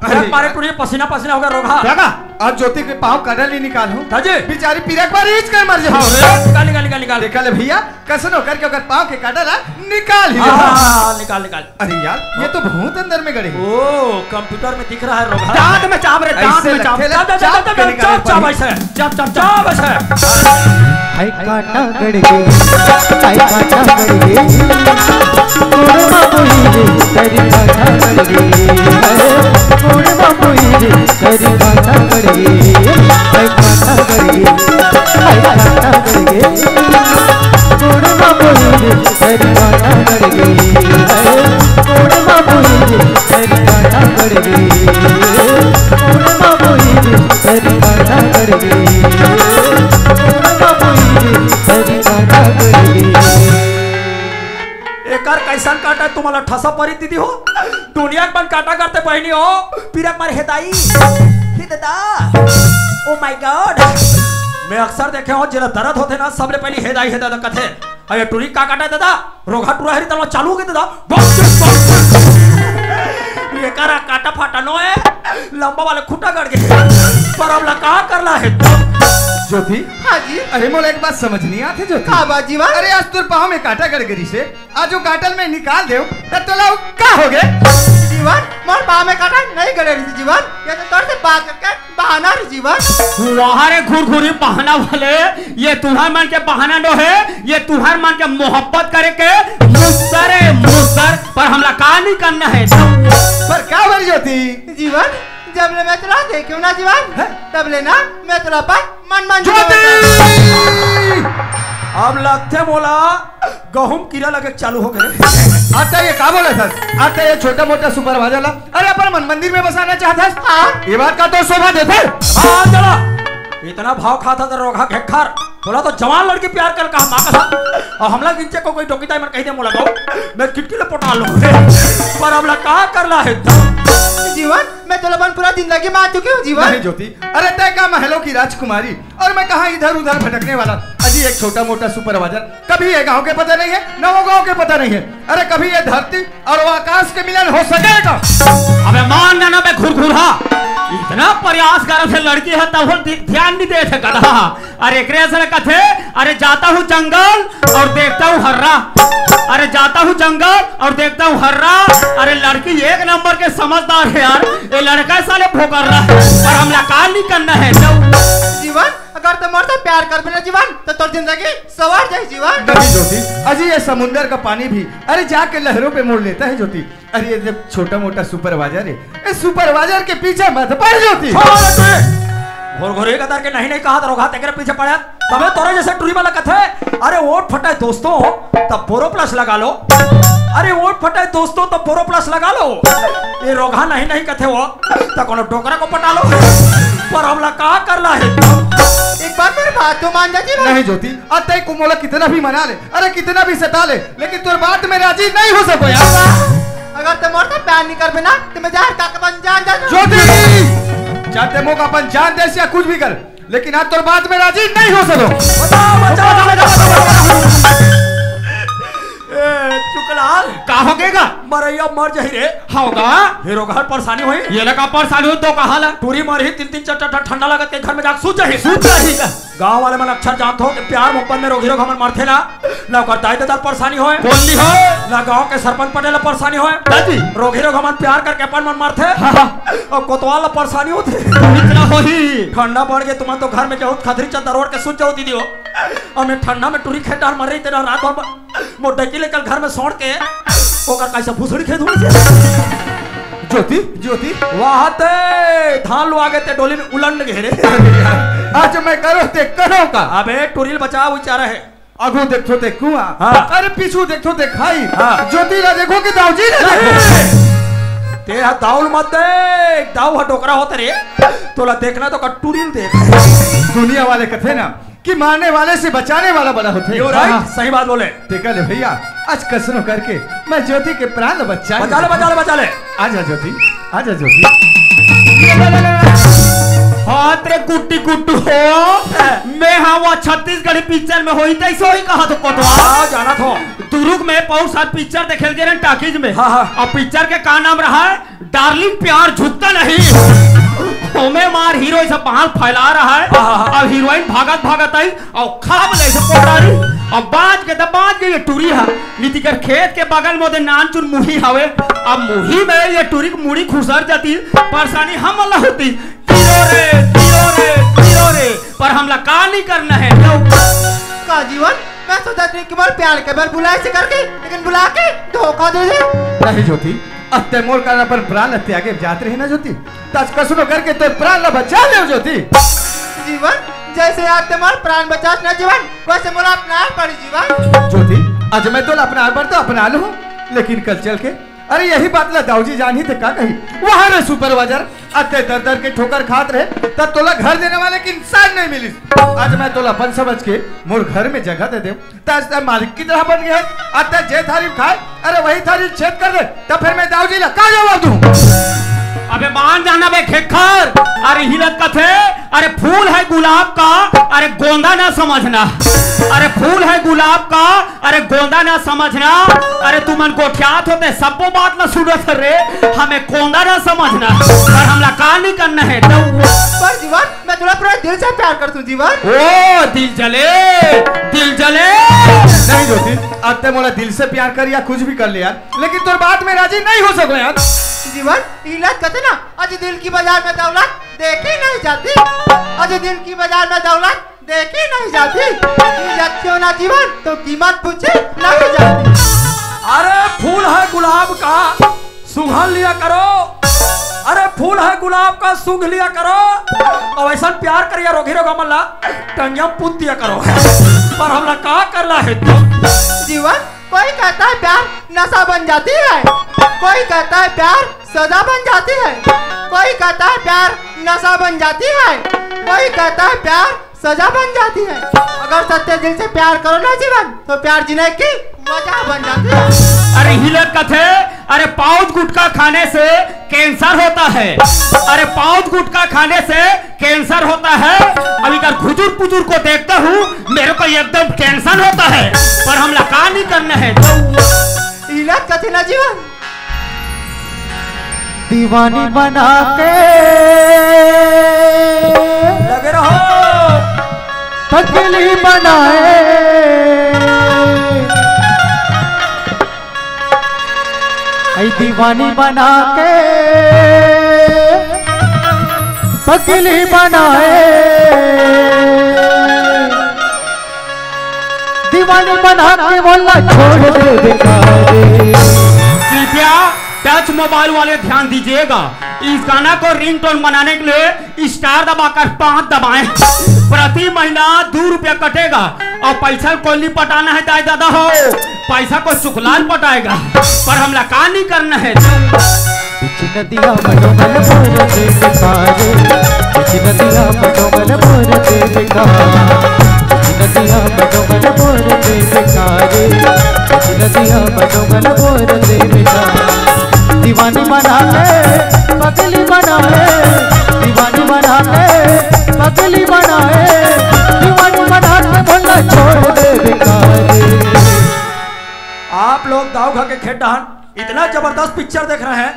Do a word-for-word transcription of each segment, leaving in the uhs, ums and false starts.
अरे मारे टूरी, पसीना पसीना होगे रोगहा। क्या का? अब ज्योति के पाँव काटा ल निकालहूं। दाजी। बेचारी पीरा के मारे ईच कर मर जाही। अरे, निकाल, निकाल, निकाल, निकाल। देखा ले भैया, कसनो करके ओकर पाँव के काटा ला निकाल ही हाँ, देहूं। हाँ, हाँ, निकाल, निकाल। अरे यार, ये तो भूत अंदर में गड़े हे। ओ, कंप्यूटर में दिख रहा है रोगहा। दांत में चाब रे, दांत में चाब। चाब, चाब, चाब, चाब, चाब, ऐसे। चाब, चाब, चाब, ऐसे। हाय काटा गड़ गे, हाय काटा गड़ गे, कोड़मा कोई रे, तेरी काटा गड़ गे, हाय कोड़मा कोई रे, तेरी काटा गड़ गे, हाय काटा गड़ गे, हाय काटा गड़ गे, कोड़मा कोई रे, तेरी काटा गड़ गे, हाय कोड़मा कोई रे, तेरी काटा गड़ गे, कोड़मा कोई रे, तेरी काटा गड़ गे, कोड़मा कोई रे, तेरी काटा गड़ गे। एकर कैसन काटा तुम्हारा ठसा परी दीदी हो? दुनिया के मन काटा करते बहिनी हो, पीरा के मारे हे दाई। हे दादा। Oh my God। मैं अक्सर देखे हूँ, जेला दर्द होथे ना, सबले पहली हे दाई, हे दादा कथे। अब ये टूरी का काटा हे दादा? रोगहा टूरा हरी तलवा चालू हो गे दादा। Bomb, bomb, bomb. ये करा काटा फाटा नो हे, लंबा वाले खूंटा गड़ गे। पर अब ला का करना हे? ज्योति। हाँ जी। अरे मोला एक बात समझ नहीं आथे ज्योति। का बात जीवन? अरे आज तोर पाँव में काटा गड़ गे रिहिसे, आज वो काटा ल मैं निकाल देव, त तोला वो का होगे? जीवन, मोर पाँव में काटा नहीं गड़े रिहिसे जीवन, ये तो तोर से बात करके बहाना रे जीवन। वाह रे घुरघुरी बहाना वाले, ये तुहर मन के बहाना नो हे, ये तुहर मन के मोहब्बत करे के मुस्सर हे, मुस्सर, पर हमला का नहीं करना हे? पर का बर ज्योति? जीवन, जब ले मैं तोला देखेंव ना जीवन, हैं? तब ले ना मैं तोला अपन मन मन ज्योति! अब लगथे मोला गहूं म कीरा लगे के चालू हो गे। अरे ये का बोलथस? अरे ये छोटा मोटा सुपरवाइजर ला, अरे अपन मन मंदिर में बसाना चाहथस? हाँ। ये बात का तो शोभा देथे? हाँ, चला। इतना भाव खाता था रोगहा घेखर। तोला तो जवान लड़की प्यार कर कहा माँ कसम। अउ हमला गिनचे को कोई डोकी दाई मन कही दे मोला गो, मैं किटकी ले पटा लूं। पर अब ला का करना हे? जीवन, मैं तोला अपन पूरा जिंदगी मान चुके हूँ जीवन। नहीं ज्योति, अरे तय का महलों की राजकुमारी और मैं कहाँ इधर उधर भटकने वाला अजी एक छोटा मोटा सुपरवाइजर। कभी ये गांव के पता नहीं है, न वो गांव के पता नहीं है। अरे कभी ये धरती और वो आकाश के मिलन हो सकेगा? अबे मान जाना बे घुरघुरहा, इतना प्रयास करे से लड़की हे तब ध्यान नहीं दे सकता। अरे एकरे असन कथे, अरे जाता हूँ जंगल और देखता हूँ हर्रा। अरे जाता हूँ जंगल और देखता हूँ हर्रा। अरे लड़की एक नंबर के समझदार हे यार, ये लड़का साले भोकर्रा हे। पर हमला का नहीं करना हे? जीवन, अगर तैं मोर से प्यार करबे ना जीवन, त तोर जिंदगी सवर जाही जीवन। नहीं ज्योति, अजी ये समुंदर का पानी भी अरे जाके लहरों पे मोड़ लेता है ज्योति। अरे ये जब छोटा मोटा सुपरवाइजर हे, इस सुपरवाइजर के पीछे मत पड़ ज्योति। छोड़ तू। घोर घोरे कतर के नहीं नहीं कहा त रोगहा तेकरे पीछे पड़ा। तबे तोरे जैसे टूरी वाला कथे, अरे ओट फटे दोस्तों तब बोरो प्लस लगा लो। अरे ओट फटे दोस्तों तब बोरो प्लस लगा लो। ये रोगहा नहीं नहीं कथे वो, त कोनो डोकरा को पटा लो। पर हमला का करना हे? एक बार मेरी बात तो मान जा जीवन। नहीं ज्योति, अरे तैं मोला कितना भी मना ले, अरे कितना भी सता ले, लेकिन तोर बात में राजी नहीं हो सको यार। अगर तैं मोर से प्यार नहीं करबे ना, त मैं जहर खा के अपन जान दे दूं। ज्योति! जब तैं मोका अपन जान दे या कुछ भी कर, लेकिन आज तोर बात में राजी नहीं हो सको। बता, बता, बता, बता, बता। ए, चुकलाल। का हो गेगा? मरैया मर जाही रे। होगा? हे रोगहा ल परेशानी होही। ये लगा परेशानी हो तो कहा ला? टूरी मरही, तीन तीन चार चार ठंडा लागत के घर में जाके सूत जाही। सूत जाही। गांव वाले मन अक्सर जानत हो कि प्यार मोहब्बत में रोगही रोगहा मन मरथे ना, ना ओकर दाई ददा ल परेशानी होय, कोन नी होय? ना गांव के सरपंच पटेल ल परेशानी होय। दादी। रोगही रोगहा मन प्यार करके अपन मन मरथे। हाँ, हाँ। अउ कोतवाल ल परेशानी होथे। इतना होही। ठंडा बढ़ गे, तुमन तो घर में जहू त खदरी चद्दर ओढ़ के सुत जहू दीदी हो। अउ मैं ठंडा में टूरी खेत डार मर रही तेरा रात भर मोटरसाइकिल लेकर घर में सोड़ के ओकर कैसे भुसड़ी खेत उड़ से। ज्योति, ज्योति। वाह ते धान लुआ गे ते डोली में उलंड गे रे। आज मैं करो ते करो का। अबे टूरी ल बचा, वो चारा हे। आगू देखथो ते कुआं, हाँ। अरे पीछू देखथो ते खाई। हाँ। ज्योति ला देखो कि दाऊ जी ला देखो। ते हा दाऊ ल मत देख, दाऊ हा डोकरा होत रे। तोला देखना तो का टूरी ल देख। दुनिया वाले कथे ना, कि मारने वाले से बचाने वाला बड़ा होथे। You're right, हाँ। सही बात बोले। तेकर ले भैया, आज कसनो करके मैं ज्योति के प्राण बचा ले। बचा ले, बचा ले, बचा ले। आजा ज्योति, आजा ज्योति। हाथ रे कुट्टी कुट्टू हो। मैं हाँ वो छत्तीसगढ़ी पिक्चर में होई तैसे होई कहा तो कोटवा। हाँ, जाना थो। दुरुग में बहुत सार पिक्चर देखे गे रहन टाकीज में। हाँ, हाँ। अब पिक्चर के का नाम रहा है? डार्लिंग प्यार झुकता नहीं। ओमे मार हीरो ऐसा बाल फैला रहा है। हाँ, हाँ, हाँ। अब हीरोइन भागत भागत आई और खाब ले से पोटारी। अब बाज के तब बाज के ये टूरी है। नीति कर खेत के बगल में ओदे नान चुन मुही हवे। अब मुही में ये टूरी की मुड़ी खुसर जाती, परेशानी हम ला होती। तीरो रे, तीरो रे, तीरो रे, पर हमला का नहीं करना है? का जीवन, मैं सोचा थी कि मोर प्यार के बर बुलाए से करके, लेकिन बुला के धोखा दे दे। नहीं ज्योति, अब ते मोर कारण अपन प्राण ल त्यागे जात रहे ना ज्योति, त आज कसनो करके तोर प्राण ल बचा ले ज्योति। जीवन, जैसे आज ते मोर प्राण बचास ना जीवन, वैसे मोला अपनाए पड़ी जीवन। ज्योति, आज मैं तोला अपनाए बर तो अपना लूं, लेकिन कल चल के अरे यही बात ला दाऊजी जानही ते का कही? वहाँ रे सुपरवाइजर, अते दर दर के ठोकर खात रहे, त तोला घर देने वाले के इंसान नहीं मिलिस। आज मैं तोला अपन समझ के मोर घर में जगह दे देव, त आज ते मालिक की तरह बन गया है। अते जे थारी खाए, अरे वही थारी छेद कर दे, त फिर मैं दाऊजी ला का जवाब दूं? अबे मान जाना बे खेखर, अरे हिलत कथे, अरे फूल है गुलाब का, अरे गोंदा ना समझना। अरे फूल है गुलाब का, अरे गोंदा ना समझना। अरे तुमन गोठियात होते सब्बो बात ला सुनत रे, हमें कोंदा ना समझना। पर हमला का नहीं करना है तो। पर जीवन, मैं तोला पूरा दिल से प्यार करथूं जीवन। ओ दिल जले, दिल जले। नहीं ज्योति, अब ते मोला दिल से प्यार कर या कुछ भी कर ले यार, लेकिन तोर बात में राजी नहीं हो सको यार। जीवन, हिलत कथे ना, आज दिल की बाजार में दौलत देखी नहीं जाती। आज दिल की बाजार में दौलत देखी नहीं जाती। ये जातियों ना जीवन तो कीमत पूछी नहीं जाती। अरे फूल है गुलाब का, सूंघ लिया करो। अरे फूल है गुलाब का, सूंघ लिया करो। और ऐसा प्यार करिया रोगी रोगा मल्ला, टंगिया में पूत दिया करो। पर हमला का करना है तो? जीवन, कोई कहता है प्यार नशा बन जाती है, कोई कहता है प्यार सजा बन जाती है, कोई कहता है प्यार नशा बन जाती है, कोई कहता है प्यार सजा बन जाती है। अगर सच्चे दिल से प्यार करो ना जीवन, तो प्यार जीने की वजह बन जाती है। अरे हिलत कथे, अरे पाउच गुटखा खाने से कैंसर होता है। अरे पाउच गुटखा खाने से कैंसर होता है। अभी कर खुजूर पुजूर को देखता हूँ, मेरे को एकदम टेंशन होता है। पर हमला का नहीं करना है तो। हिलत कथे ना जीवन। दीवानी बना के लगे रहो। पगली बनाए। ऐ दीवानी बना के पगली बनाए। दीवानी बना के बोला छोड़ दे बेकार। कृपया टच मोबाइल वाले ध्यान दीजिएगा, इस गाना को रिंगटोन बनाने के लिए स्टार दबाकर पाँच दबाएं। प्रति महीना दो रुपया कटेगा और पैसा को नहीं पटाना है दाई दादा हो, पैसा को सुखलाल पटाएगा, पर हमला का नहीं करना है। बिच नदिया में डोंगल बोर दे बेकारे, बिच नदिया में डोंगल बोर दे बेकारे, बिच नदिया में डोंगल बोर दे बेकारे, बिच नदिया में डोंगल बोर दे बेकारे। दीवानी बना के पगली बनाए, दीवानी बना के पगली बनाए, दीवानी बना के भोला छोड़ दे बेकार। आप लोग दाऊ घर के खेत डहान इतना जबरदस्त पिक्चर देख रहे हैं।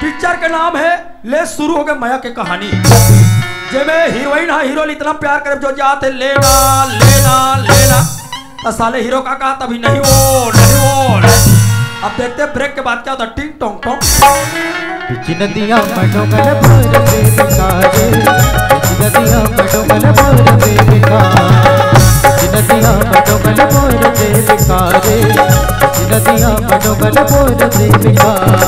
पिक्चर के नाम है ले शुरू हो गए मया के कहानी, जेमे हीरोइन हा हीरो ले इतना प्यार करे जो जाते लेना लेना लेना। तो साले हीरो का कहा तभी नहीं वो, नहीं वो, नहीं। अब देखते हैं ब्रेक के बाद क्या होता है। टिंग टोंग टोंग। बिच नदिया में डोंगल बोर दे बेकारे, बिच नदिया में डोंगल बोर दे बेकार, बिच नदिया में डोंगल बोर दे बेकारे, बिच नदिया में डोंगल बोर दे बेकार।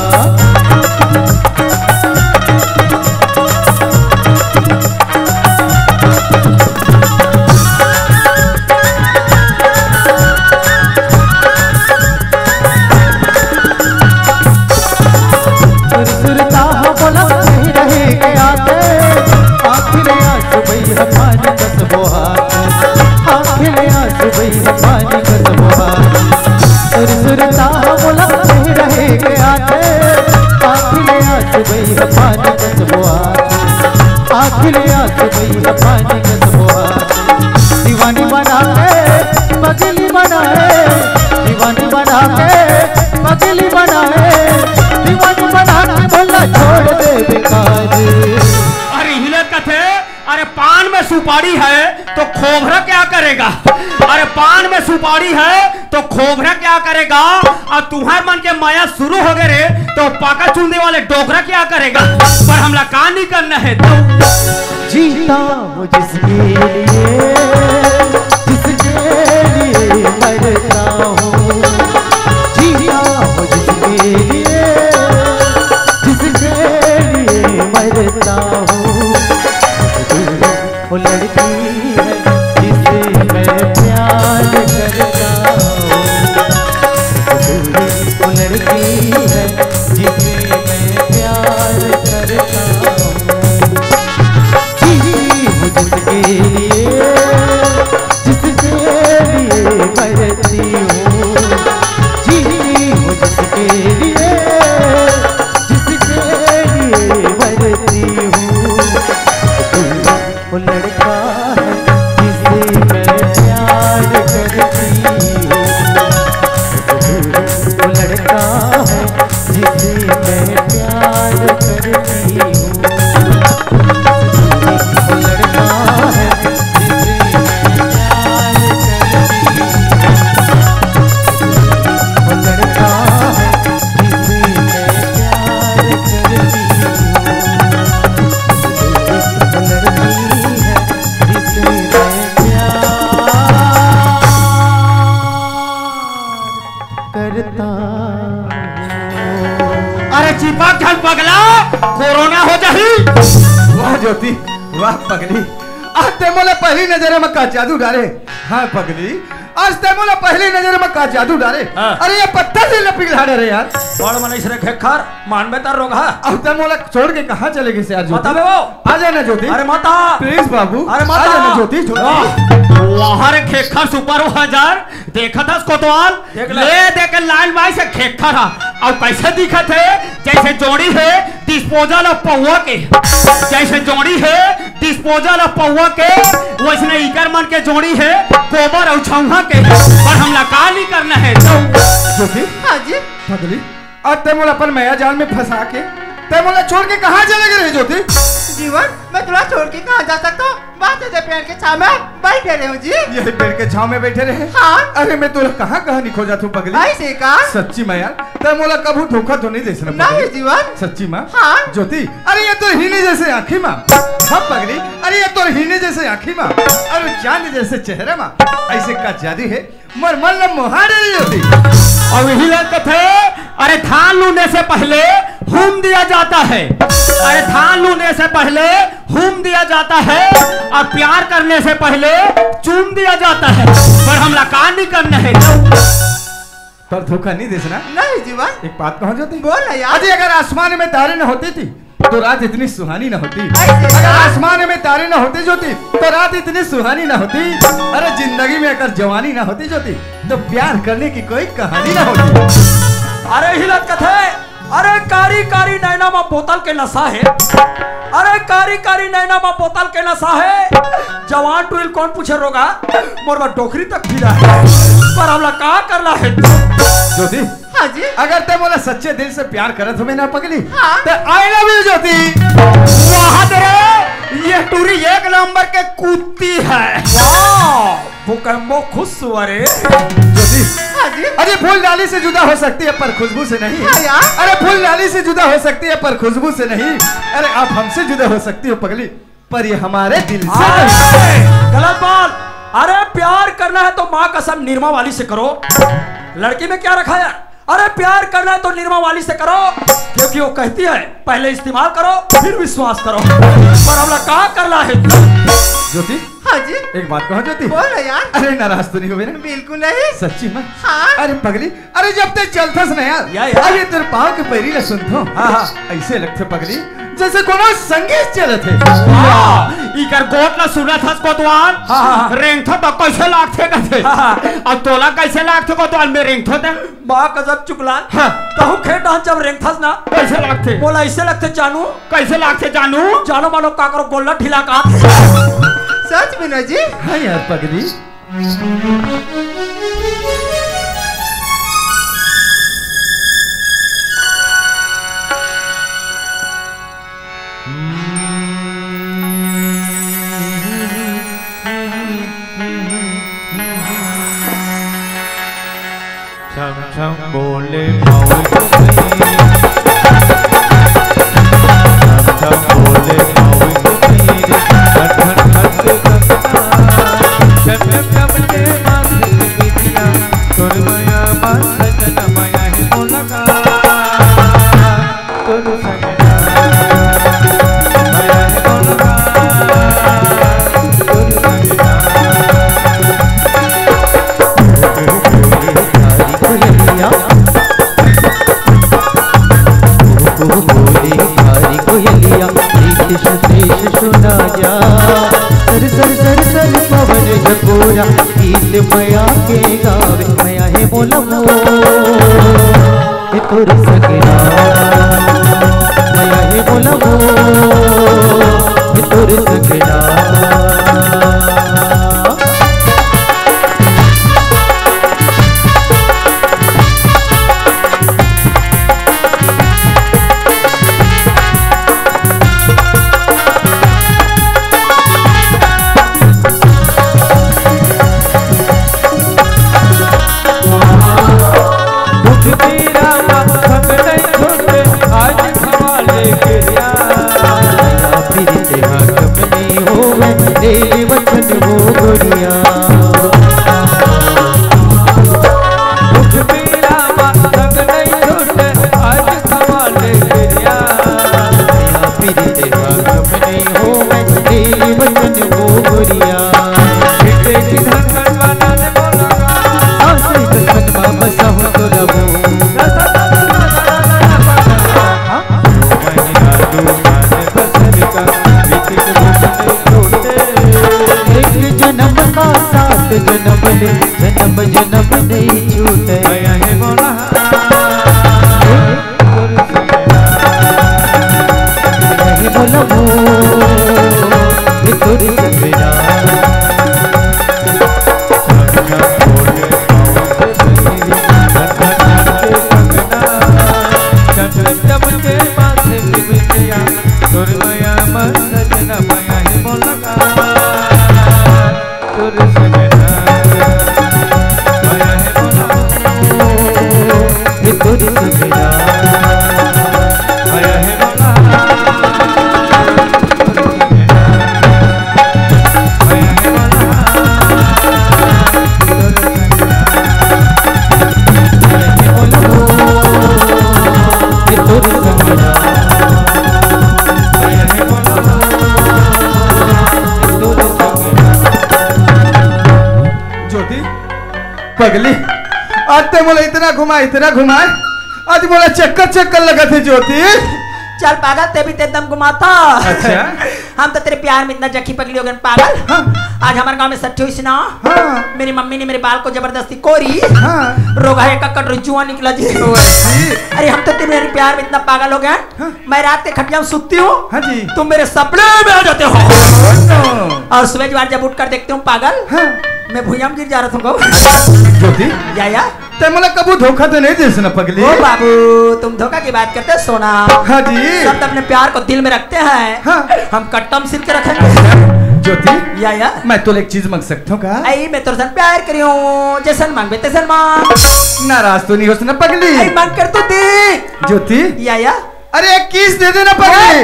सुरता बोला नहीं रहे गया थे, आखिर आंसू बही हमारी कसबोहा, आखिर आंसू बही हमारी कसबोहा। सुरता बोला नहीं रहे गया थे, आखिर आंसू बही दीवानी बना के पगली बनाए, दीवानी बना के पगली बनाए, दीवानी बना के भला छोड़ दे बेकार। अरे हिलत कथे, अरे पान में सुपारी है तो खोबरा क्या करेगा? अरे पान में सुपारी है तो खोबरा क्या करेगा? अउ तुंहर मन के मया शुरू हो गे रे, तो पाका चुंदी वाले डोकरा क्या करेगा? पर हमला का नहीं करना है तो जीता हूँ जिसके लिए, जिसके लिए मरता हूँ, जीता हूँ जिसके लिए, जिसके लिए मरता हूँ। वो लड़की है जिसे मैं प्यार करता हूँ, वो लड़की है जिसे मैं प्यार करता हूँ। जीती हूँ जिसके लिए, जिसके लिए मरती हूँ। जीती हूँ जिसके लिए, जिसके लिए मरती हूँ। वो लड़का है जिसे मैं प्यार करती हूँ। वो लड़का है जिसे मैं प्यार करती हूँ। वो लड़का है जिसे मैं प्यार करती हूँ। वो लड़का है जिसे मैं प्यार करती हूँ। वो लड़की है जिसे मैं प्यार करता हूँ। अरे चिपक झन पगला, कोरोना हो जाही। वाह ज्योति, वाह पगली, आज ते मोला पहली नजर में का जादू डारे। हाँ पगली, आज ते मोला पहली नजर में का जादू डारे। हाँ। अरे ये पत्ता से लपी ला डरे यार। बड़ मनइस रे खेखर, मानबे त रोगहा। अब ते मोला छोड़ के कहाँ चले गिस यार ज्योति? बता बे वो। आ जाना ज्योति। अरे माता। प्लीज बाबू। अरे माता। आ जाना ज्योति, ज्योति। वाह। वाह रे खेखर सुपर हजार, देखत हस कोतवाल? देख ले। ले देख लाइन बाई से खेखर हा। अउ कैसे दिखत हे? जैसे जोड़ी हे डिस्पोजल अउ पौवा के, जैसे जोड़ी हे डिस्पोजल अउ पौवा के, वैसने इकर मन के जोड़ी हे गोबर अउ छौहा के। पर हमला का नहीं करना है तो? ज्योति। हाँ जी। पगली, आज ते मोला अपन मया जाल में फंसा के ते मोला छोड़ के कहाँ चले गे रहे ज्योति? जीवन, मैं तोला छोड़ के कहाँ जा सकता हूँ? बात है, पेड़ के छाव में बैठे रहे हूँ जी। यही पेड़ के छाव में बैठे रहे? हाँ। अरे मैं तोला कहाँ कहाँ नहीं खोजत हूँ पगली। ऐसे का? सच्ची में यार, ते मोला कभू धोखा तो नहीं देस ना नहीं पगली? जीवन। सच्ची में? हाँ। ज्योति, अरे ये तो हीने जैसे आँखी माँ। हाँ पगली, अरे ये तो हीने जैसे आँखी माँ, अरे चांद जैसे चेहरा माँ, ऐसे का जादू है, मोर मन ल मोहा डरे ज्योति। अउ इही ला कथे, अरे धान लूने से पहले हूम दिया जाता है, अरे धान लूने से पहले हूम दिया जाता है, और प्यार करने से पहले चूम दिया जाता है। पर हमला का नहीं करना है? पर धोखा नहीं देस ना। नहीं जीवन। एक बात कहूँ ज्योति। बोल ना यार। अरे अगर आसमान में तारे न होते थे तो रात इतनी सुहानी न होती। ऐसे अगर यार। आसमान में तारे न होते ज्योति तो रात इतनी सुहानी न होती। अरे जिंदगी में अगर जवानी न होती ज्योति तो प्यार करने की कोई कहानी न होती। अरे हिलत कथे, अरे कारी कारी नैना मा बोतल के नशा है। अरे कारी कारी नैना मा बोतल के नशा है। जवान टुरी ल कौन पूछे रोगहा, मोर बर डोकरी तक फिरा है। पर हमला का करना है? ज्योति, हाँ जी। अगर ते मोला सच्चे दिल से प्यार करत होबे ना पगली, हाँ। ते I love you ज्योति। वाह रे, ये टुरी एक नंबर के कुत्ती है। वाह, वो कम्बो खुश हुआ रे। ज्योति, हाँ जी। अरे फूल डाली से जुदा हो सकती है पर खुशबू से नहीं। हाँ यार। अरे फूल डाली से जुदा हो सकती है पर खुशबू से नहीं। अरे आप हमसे जुदा हो सकती हो पगली, पर ये हमारे दिल से नहीं। अरे, गलत बात। अरे प्यार करना है तो माँ कसम निरमा वाली से करो। लड़की में क्या रखा है? अरे प्यार करना है तो निरमा वाली से करो, क्योंकि वो कहती है पहले इस्तेमाल करो फिर विश्वास करो। पर हमला का करना है? ज्योति, हाँ जी। एक बात कहूँ ज्योति। बोल ना यार। अरे नाराज तो नहीं होबे ना? बिल्कुल नहीं। सच्ची में? हाँ। अरे पगली, अरे जब ते चलथस ना यार, या, या। अरे तोर पाँव के पैरी ला सुनथों। हाँ, हाँ। ऐसे लगथे पगली जैसे कोनो संगीत चलत हे। वाह। इकर गोठ ला सुनत हस कोतवाल? हाँ, हाँ, हाँ। रेंगथस त कइसे लागथे कथे? हाँ, हाँ। अब तोला कइसे लागथे कोतवाल, मैं रेंगथों त? बा गजब चुगलाल। हाँ। तहूँ खेत डाहन जब रेंगथस ना, कइसे लागथे? मोला अइसे लगथे जानू। कइसे लागथे जानू? जानो मानो काकरो गोल्ला ढीला का। सच में ना जी? हाँ यार पगली। छम छम बोले पावे को भैया। छम छम बोले पावे को भैया। खन खन खन के कंगना। छम छम छम के माथे के बिंदिया। तोर मया मा सजन मया है मोला का। तोर संगना। मया है मोला का। तोर संगना। कोयलिया, कुहू बोले कारी कोयलिया, प्रीत संदेश सुना जा। सर सर सर सर पवन झकोरा, गीत मया के गावे, मया हे मोला मोर, हे तोर सगना, मया हे मोला मोर, हे तोर सगना। दुख पीरा मा संग नहीं छोड़े, आज खवाले के यार। प्रीत हा कम नहीं होवे, ले ले वचन वो गोरिया। दुख पीरा मा संग नहीं छोड़े, आज खवाले के यार। प्रीत हा कम नहीं होवे, ले ले वचन वो गोरिया। बेटे की धड़कन बना ले मोला का। आशिक सनमा बसा हूँ तो रहो। हाँ? दो महीना दो साल बसर का, बीच के दुख नहीं छूटे। एक जन्म का साथ जन्म ले, जन्म जन्म नहीं छूटे। आया है मोला। ज्योति, पगली, आज ते मोला इतना घुमाए, इतना घुमाए, आज मोला चक्कर चक्कर लगत हे ज्योति। चल पागल, ते भी ते एकदम घुमाता। अच्छा। हम तो तेरे प्यार में इतना जखी पगली हो गए पागल। हाँ। आज हमारे गांव में सट्ठी हुई सुना। हाँ। मेरी मम्मी ने मेरे बाल को जबरदस्ती कोरी। हाँ। रोगा है ककड़ रुजुआ निकला जी। ओ, जी। अरे हम तो तेरे प्यार में इतना पागल हो गए। हाँ। मैं रात के खटिया में सुतती हूँ, हाँ जी। तुम मेरे सपने में आ जाते हो। Oh, no। और सुबह जवार जब उठ कर देखती हूँ पागल, हाँ। मैं भुइयां में गिर जा रहा था। ज्योति, या, या। ते मोला कभू धोखा तो नहीं देस ना पगली? ओ बाबू, तुम धोखा की बात करते हो, सोना। हाँ जी। सब तो अपने प्यार को दिल में रखते हैं। हाँ। हम कट्टम सिल के रखेंगे। ज्योति, या, या। मैं तोले एक चीज मांग सकता हूँ का? आई, मैं तोर सन प्यार करी हूँ, जैसन मांगबे तैसन मांग। नाराज तो नहीं होस ना पगली? आई, मांग कर तो दे। ज्योति, या, या। अरे एक किस दे देना पगली।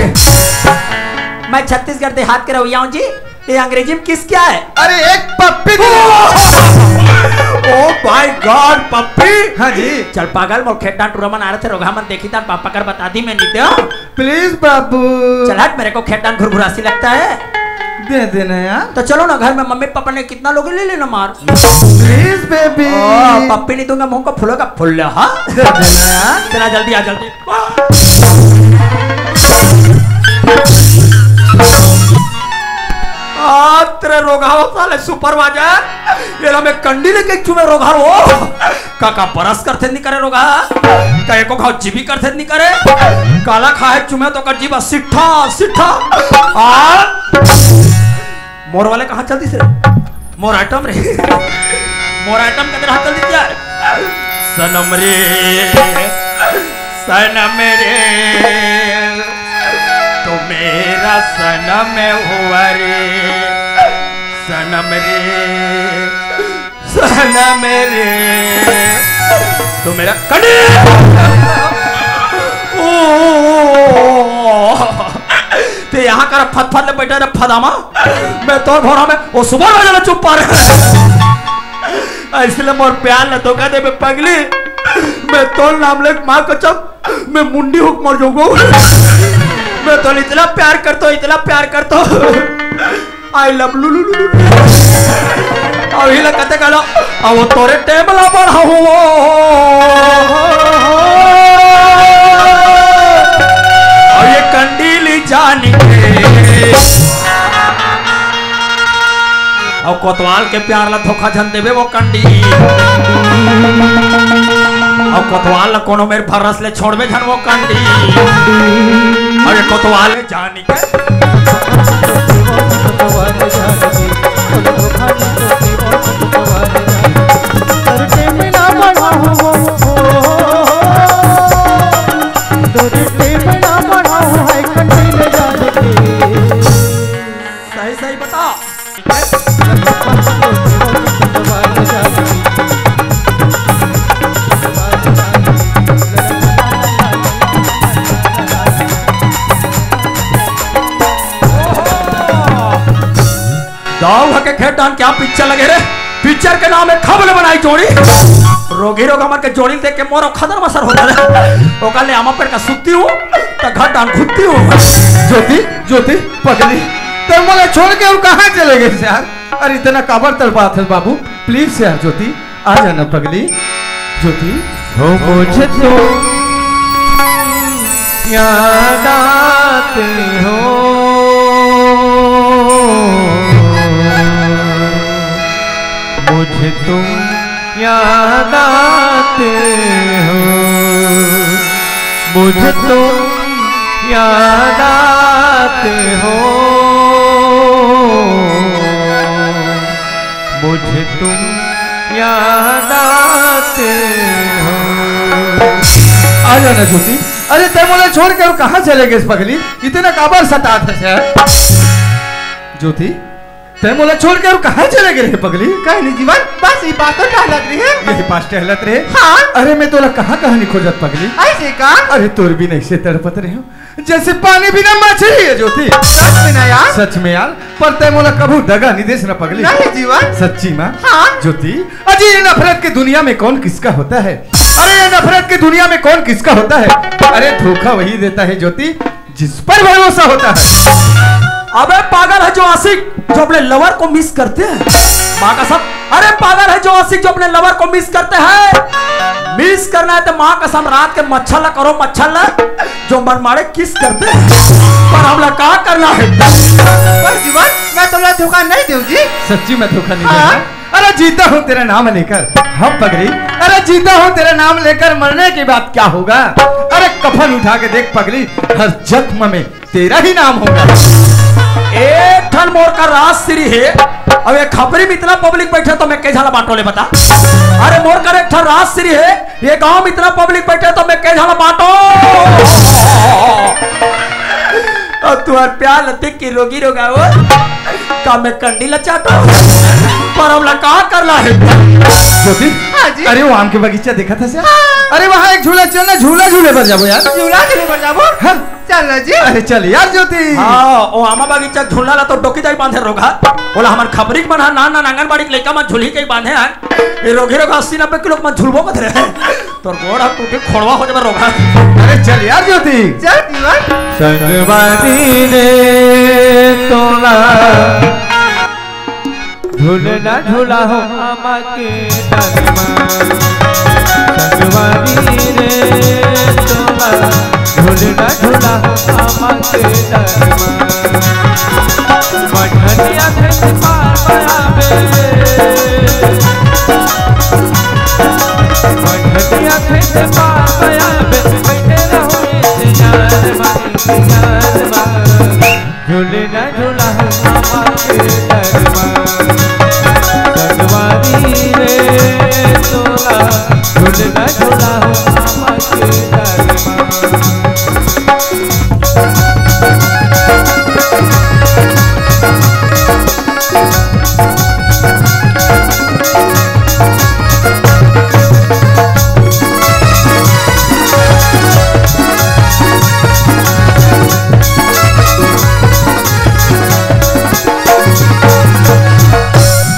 मैं छत्तीसगढ़ देहात के रवैया हूँ जी। ये अंग्रेजी में किस क्या है? अरे एक पप्पी दे। Oh my God, पप्पी। हाँ जी। चल पागल, मोर खेत डांट टूरा मन आ रहे थे, रोगा मन देखी तान पापा कर बता दी मैं नहीं दे। Please बाबू। चल हट, मेरे को खेत डांट घुरघुरासी लगता है। दे देना यार। तो चलो ना, घर में मम्मी पापा ने कितना लोग ले लेना मार। Please baby। ओ, पप्पी नहीं दूंगा, मुंह को फूलों का फूल ले, हाँ? दे देना यार। चला जल्दी आ, जल्दी। मात्र रोगहा हो साले सुपरवाइजर, ये ला मैं कंडी लेके चुमे रोगहा हो। का, का बरस करथे नहीं करे रोगहा? का एको घाव जीभी करथे नहीं करे? काला खाए चुमे तो कर जीवा सिट्ठा, सिट्ठा। आ? मोर वाले कहाँ चल दिस रे? मोर आइटम रे। मोर आइटम के तरह चल दिस यार। सनम रे, सनम रे, तू मेरा सनम हुआ रे। सनम रे, सनम रे, तू मेरा कड़ी। ओ, ते यहाँ कर फत फत ले बैठा रे फदामा। मैं तोर भोरा में वो सुपरवाइजर ला चुप पा रहे। इसलिए मोर प्यार ला धोखा देबे पगली। मैं तोर नाम ले माँ कसम, मैं मुंडी होके मर जाऊंगा। मैं तोला इतना प्यार करता हूँ, इतना प्यार करता हूँ। I love लुलु लुलु। अभी ला कते कहला, अब तोरे टेबल पर हूँ। अब ये कंडीली जान के। अब कोतवाल के प्यार ला धोखा झन देबे वो कंडी। अब कोतवाल ला कोनो मेर भरोस ले छोड़बे झन वो कंडी। अरे कोतवाल जान के। सही सही बता। दाऊ हके घेर डान क्या पिक्चर लगे रे? पिक्चर के नाम है खबल बनाई जोड़ी। रोगी रोग हमर के जोड़ी देख के मोर खदर मसर होता है। ओकर ले आमा पेड़ का सुत्ती हूँ, तो घर डान घुत्ती हूँ। ज्योति, ज्योति, पगली, ते मोला छोड़ के अउ कहाँ चले गए यार? अरे इतना काबर तड़पात है बाबू, प्लीज यार ज्योति, आ जाना पगली। ज्योति। हो मुझे तुम याद आते हो, मुझे तुम याद आते हो, मुझे तुम याद आते हो, मुझे तुम याद आते हो। आ जाना ज्योति। अरे ते मोला छोड़ के अउ कहाँ चले गए पगली? इतना काबर सतात है सर? ज्योति, ते मोला छोड़ के अउ कहाँ चले गए रे पगली? कहीं नहीं जीवन, बस ये पास तो टहलत रहे। यही पास टहलत रहे? हाँ। अरे मैं तोला कहाँ कहाँ नहीं खोजत पगली? ऐसे का? अरे तोर बिना ऐसे तड़पत रहे हो जैसे पानी बिना मछली है ज्योति। सच में ना यार? सच में यार, पर ते मोला कभू दगा नहीं देस ना पगली। नहीं जीवन। सच्ची माँ। हाँ। ज्योति, अजी ये नफरत की दुनिया में कौन किसका होता है? अरे ये नफरत की दुनिया में कौन किसका होता है? अरे धोखा वही देता है ज्योति, जिस पर भरोसा होता है। अबे पागल है जो आशिक जो अपने लवर को मिस करते हैं। माँ कसम, अरे पागल है जो आशिक जो अपने लवर को मिस करते हैं। मिस करना है तो माँ कसम रात के मच्छर ला करो, मच्छर ला जो मन मारे किस करते हैं। पर हमला का करना है? पर जीवन, मैं तोला धोखा नहीं दूँ जी। सच्ची में धोखा नहीं हाँ। दूंगा। अरे जीता हूँ तेरा नाम लेकर, हाँ पगली, अरे जीता हूँ तेरा नाम लेकर, मरने के बाद क्या होगा? अरे कफन उठा के देख पगली, हर जख्म में तेरा ही नाम होगा। एक ठन मोर का राजश्री है, अब एक खपरी में इतना पब्लिक बैठे तो मैं के झाला बांटो ले बता। अरे मोर का एक ठन राजश्री है, ये गांव में इतना पब्लिक बैठे तो मैं के झाला बांटो। अब तुम्हार प्यार लते के रोगी रोगा हो, का मैं कंडी ला चाटो? पर हमला का करना है? ज्योति, हाँ जी। अरे वो आम के बगीचा देखा था सर? हाँ। अरे वहाँ एक झूला चल ना, झूला झूले पर जाबो यार। झूला झूले पर जाबो? हाँ। चल ना जी। अरे चल यार ज्योति। हाँ, वो आमा बगीचा झूला ला तो डोकी दाई बांधे रोगा। बोला हमर खपरी के मन हा ना ना आंगनबाड़ी के लइका मन झूलही के बांधे हैं। ये रोगी रोगा अस्सी नब्बे किलो के मन झूलबो बत रहे। तोर गोड़ हाथ टूटे, खोड़वा हो जाबे रोगहा। अरे चल यार ज्योति। चल जीवन। संगवारी रे तोला झूलना झूला हो आमा के डाल मा। संगवारी रे तोला झूलना झूला हो आमा के डाल मा। मठनिया के खेत पार बया बे, बैठे रहो इंतजार मा, इंतजार मा। झूलना झूला हो मामा के दर मा। संगवारी रे तोला, झूलना झूला हो मामा के दर मा।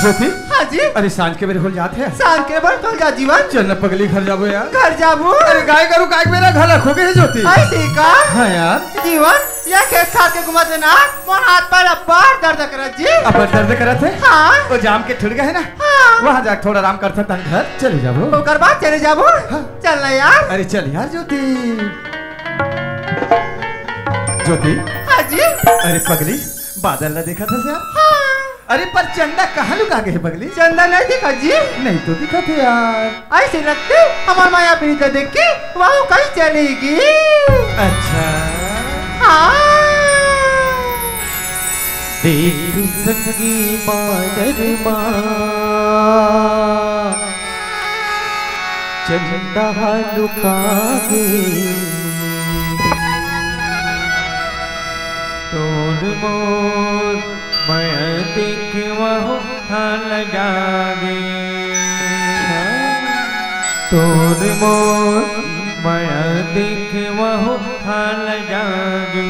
ज्योति, हाँ जी। अरे, सांझ के बेर होल जात हे। सांझ के बेर होल जात जीवन। चल न पगली, घर जाबो यार। घर जाबो। अरे, गाय गरु काय के बेरा घला खो गे हे ज्योति। अइसे का? हाँ यार। जीवन, ये खेत खार के घूमत हे ना, मोर हाथ पैर अब्बड़ दर्द करत जी। अब्बड़ दर्द करत हे? हाँ। वो जाम के ठुड़ गे हे ना? हाँ। वहाँ जाके थोड़ा आराम करथन, तहन घर चले जाबो। ओकर बाद चले जाबो? हाँ। चल ना यार। अरे चल यार ज्योति। ज्योति। हाँ जी। अरे पगली, बादल ला देखत हस यार? हाँ। अरे पर चंदा कहाँ लुका गे हे पगली? चंदा नहीं दिखा जी। नहीं तो दिखत हे यार। अइसे लगथे हमर माया प्रीत देख के वहू कहीं चली गे। अच्छा। हाँ। देख संगी बादर मा चंदा लुका गे। तोर मोर मया देख वहू हाल जागे। तोर मोर मया देख वहू हाल जागे।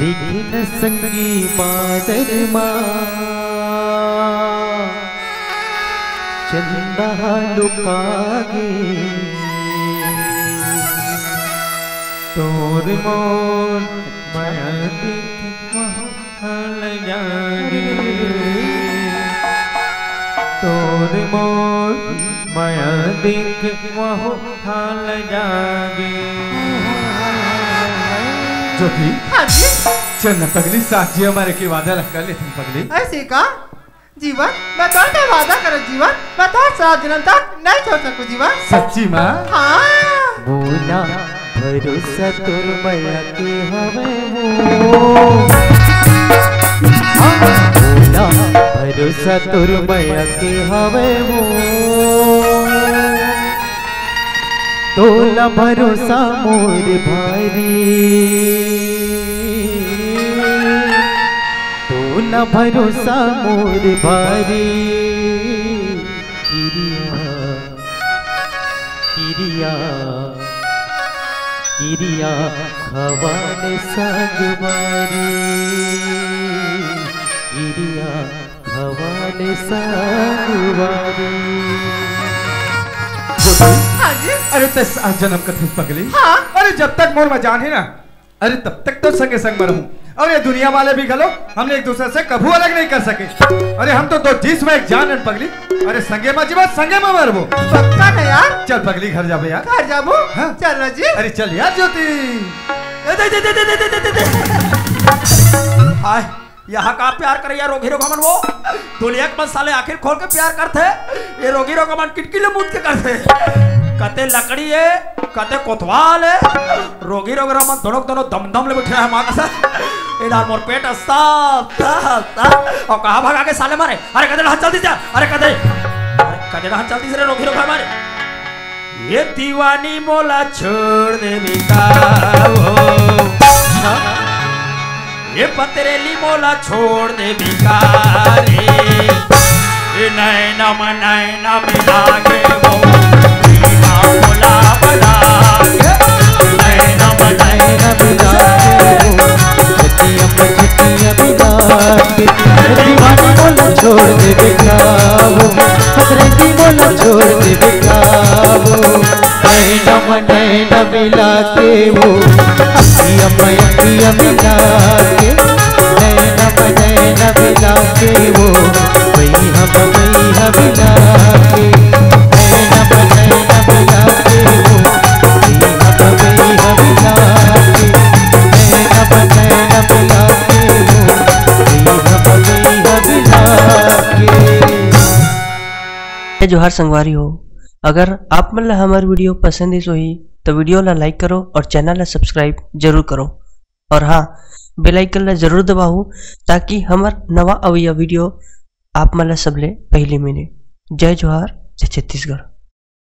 देख न संगी बादर मा चंदा लुका गे। तोर मोर मया देख वहू हाल जागे। तोर मोर मया देख वहू हाल जागे। ज्योति। हाँ जी। चल न पगली, साथ जिए मरे के वादा ला कर लेथन पगली। अइसे का? जीवन, मैं तोर से वादा करत जीवन, मैं तोर सात जनम तक नहीं छोड़ सकूं जीवन। सच्ची मा? हाँ। मोला भरोसा तोर मया के हवे वो। हाँ, मोला भरोसा तोर मया के हवे वो। तोला भरोसा मोर भारी, तोला भरोसा मोर भारी। किरिया, किरिया, किरिया खवाने संगवारी। किरिया खवाने संगवारी। ज्योति। हाँ जी। अरे तैं सात जनम कथस पगली। हाँ। अरे जब तक मोर मा जान हे ना, अरे तब तक तो संगे संग मा रहूं। अउ ये दुनिया वाले भी घलो हमन एक दूसर से कभू अलग नहीं कर सके। अरे हम तो दो जिस्म एक जान हन पगली। अरे संगे मा जीवन, संगे मा मरबो। पक्का ना यार? चल पगली घर जाबे यार। घर जाबो? हाँ। चल ना जी। अरे चल यार ज्योति। ए दे, दे, दे। हाय। यहाँ का प्यार करे यार रोगी रोगा मन वो? दुनिया के मन साले आखिर खोल के प्यार करथे। ये रोगी रोगा मन किटकी ले मुद के करथे। कते लकड़ी हे, कते कोतवाल हे। रोगी रोगा मन दोनों के दोनों दम दम ले बैठे हे माँ कसम। इधर मोर पेट अस्ता, अस्ता, अस्ता। अउ कहाँ भगा गे साले मारे? अरे कते डहन चल दिस जा। अरे कते, अरे कते डहन चल दिस रे रोगी रोगा मारे। ये दीवानी मोला छोड़ देबे का वो? ये पतरेली मोला छोड़ देबे का रे? ये नैना म नैना मिला के वो, दीवा मोला बना के। नैना म नैना मिला के वो, छतिया म छतिया मिला के। ये दीवानी मोला छोड़ देबे का वो? पतरेली मोला छोड़ देबे का वो? नैना म नैना मिला के वो, अखिया म अखिया मिला के। नैना म नैना मिला के वो, बइहा म बइहा मिला के। नैना म नैना मिला के वो, बइहा म बइहा मिला के। नैना म नैना मिला के वो, बइहा म बइहा मिला के। जय जोहार संगवारी हो। अगर आप मन ला हमर video पसंद आइस होही, तो video ला like करो और channel ला subscribe जरूर करो। और हाँ, bell icon ला जरूर दबाओ, ताकि हमर नवा अवइया video आप मन ला सबले पहली मिले। जय जोहार, जय छत्तीसगढ़।